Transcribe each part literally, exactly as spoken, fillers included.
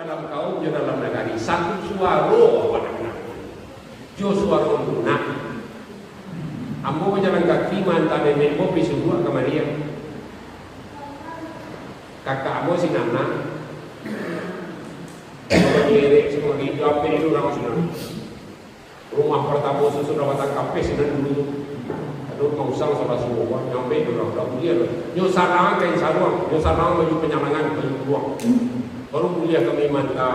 Dalam kaum jo dalam nagari, satu suaro awak nan manakuik. Jo suaro lunak. Ambo bajalan kaki maanta nenek ambo pai suruak kamari. Kakak ambo si Nana, ambo mangerek sakali, diambiak dek urang sinan. Rumah partamo susun dapatan kapeh sinan dulu tu. Ado rumah usang sabalah sumua, nyo ambiak dek urang, ndak buliah doh. Nyo sarang kain saruang, nyo sarang baju panyalangan, baju buruang. Baru buliah kami maanta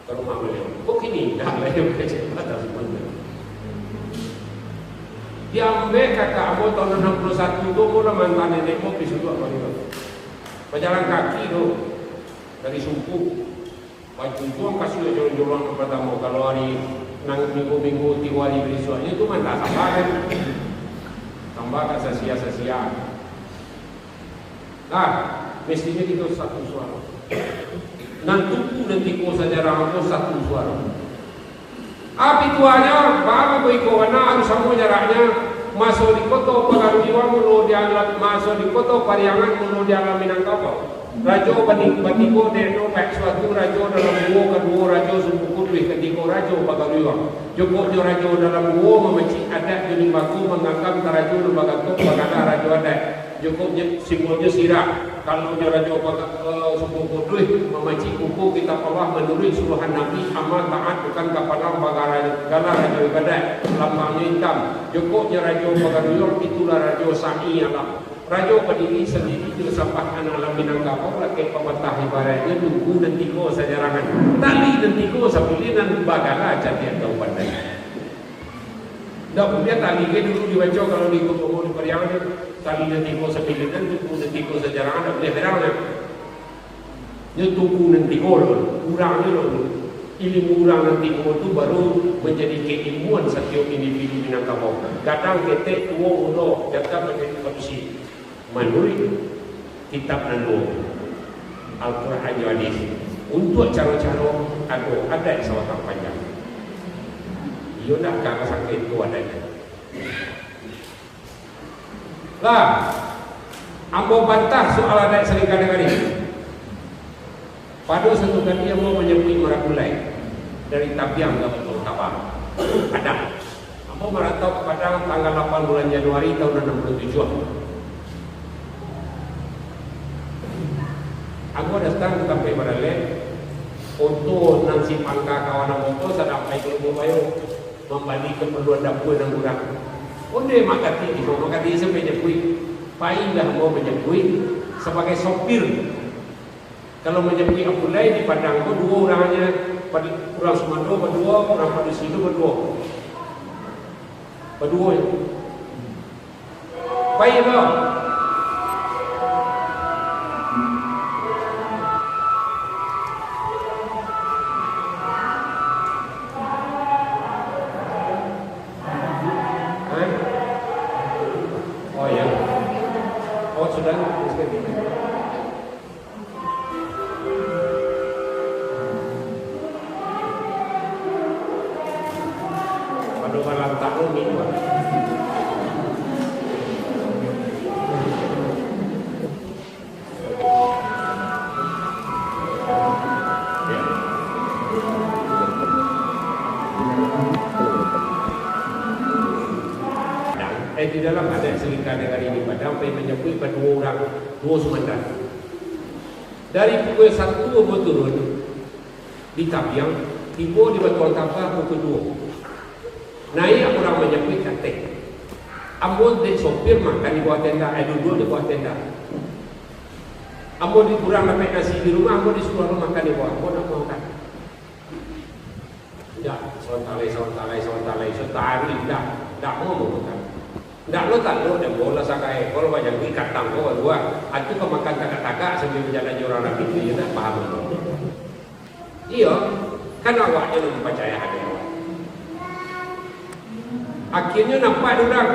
ka rumah baliau. Kok kini indak lai, kecek patah sumando. Diambiak kakak ambo taun anam puluah satu tu, ambo lah maanta nenek ambo pai suruak baliau. Bajalan kaki tu, dari Sumpu. Bajujuang kasuik jorong-jorong nan partamo, kalau ari nan minggu-minggu tigo ari barisuak, inyo tu maanta sambah kan. Sambah ka sasia-sasia. Nah, mestinyo kito satu suaro. Nan tuku nan tigo sajarang ko satu suaro. Api tuanyo, baa mangko iko bana, anu samo jaraknyo, maso di koto Pagaruiwang mulo di alam, maso di koto Pariangan mulo di alam Minangkabau. Rajo bani-, batigo dek no baik suatu, rajo dalam guo kaduo, rajo Sumpu Kuduih katigo, rajo Pagaruiwang. Jokoknyo rajo dalam guo mamacik adat jo limbago, mangganggam tarajo nan bagantuang bagala rajo adat. Jokoknyo, simbolnyo sirah. Kalau nyo rajo Paga-, eh, Sumpu Kuduih mamacik buku Kitab Allah manuruik suruhan Nabi, amal taat bukan kapalang bagala, gala rajo ibadat, lambangnyo itam. Jokoknyo rajo Pagaruiwang, itulah rajo sa'i alam. Rajo badiri sandiri jo sambah anak alam Minangkabau, lakek pamatah ibaraiknyo tugu nan tigo sajarangan, tali nan tigo sapilih nan bagala cadiak tau pandai. Ndak buliah tali ge dulu dibaco kalau di Kutubo di Pariangan tu. Tali nan tigo sapilih nan tugu nan tigo sajarangan, ndak buliah berang nyo. Nyo tugu nan tigo lo, urangnyo lo. Ilmu urang nan tigo tu baru manjadi kailmuan satiok individu Minangkabau. Gadang, ketek, tuo, mudo, jatah manjadi padusi. Manuruik kitab nan duo, Al-Quran jo Hadis. Untuak caro-caro, ado adaik sabatang panjang. Iyo ndak ka basangko itu adaiknyo. Lah, ambo bantah soal adaik salingka nagari. Pado satu kali ambo manyabuik marapulai dari Tabiang ka Batuang Taba. Padang. Ambo marantau ka Padang tanggal lapan bulan Januari taun anam puluah tujuah. Ambo datang ka tampek baralek, oto nan si pangka kawan ambo tu sadang pai ka Lubuk Bayo mambali kaparluan dapua nan kurang. Ondeh Mak Katik tibo, Mak Katik sampai manyabuik. Pailah ambo manyabuik sabagai sopir. Kalau manyabuik apulai di Padang ko duo urang aja, pad-, urang sumando baduo, urang padusi tu baduo. Baduo. Pai lo. Hah? Oh, ya. Oh, sudah. Pado balantak lo ni, Pak. Ya. Eh, di dalam adaik salingka nagari di Padang, pai manyabuik baduo urang, duo sumando. Dari pukul satu ambo turun di Tabiang, tibo di Batuang Taba pukul duo. Naiak urang manyabuik ka ateh. Ambo dek sopir makan di bawah tenda, eh, duduak di bawah tenda. Ambo di, urang dapek nasi di rumah, ambo disuruah makan di bawah, ambo ndak mau makan. Indak, saontalai, saontalai, saontalai, satahari indak, indak mau makan. Indak lo taruah dek bola sakai, kalau banyak duit katang ko baduo, atu ka makan tagak-tagak sambil bajalan jo urang laki tu, iyo indak paham. Iyo, kan awaknyo nan mampacayakan awak. Akhirnyo nampak dek urang,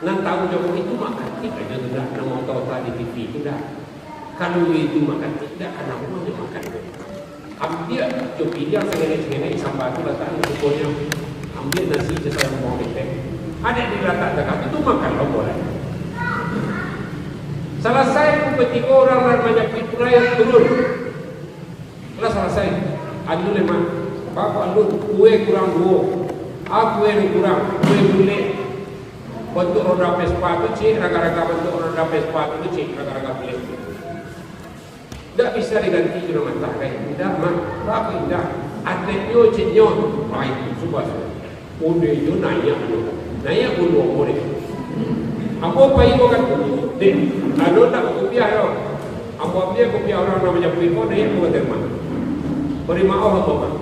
nan tahu jo itu Mak Katik aja tu dah, nan maota-ota di T V tu dah. Kalau itu Mak Katik dah, kana rumah jo makan. Ambiak jo piliang sagenek-sagenek samba tu latak di kukonyo. Ambiak nasi jo sayuran bawang putih. Adaik dilatak tagak tu, tu makan lo bulan. Salasai pukul tigo urang nan manyabuik pulai turun. Lah Anu le, Mak, bapak lu kue kurang duo. Ah, kue ni kurang, kue bulek. Bantuak roda Vespa tu, cik, raga-raga bantuak roda Vespa tu, cik, raga-raga bulek. Ndak bisa diganti jo nan matah, kan? Indak, Mak. Bapak indak. Ateknyo, ciknyo. Baik, suba, suba. Ondeh jo naiak tu. Naiak bulu ambo deh. Ambo pai ko kan, deh, ado ndak kupiah doh. Ambo ambiak kupiah urang nan manyapuik ko, naiak ko ka rumah. Bari maoh ambo, Mak.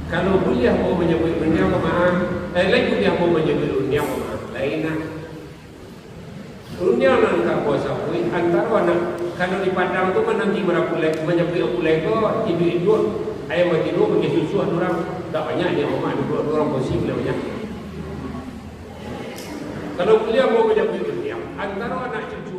Kalau buliah ambo manyapuik rundiang ko, Mak, eh, lain buliah ambo manyapuik rundiang ko, Mak. Lain nah. Rundiang nan ka ambo sapuik, antaro anak, kalau di Padang tu kan nanti marapulai, manyapuik rapulai ko, iduik-iduik, ayam batino, pakai susu, anu urang, dak banyak di rumah, duduak urang kursi, buliah banyak. Kalau buliah ambo manyapuik rundiang, antaro anak cucu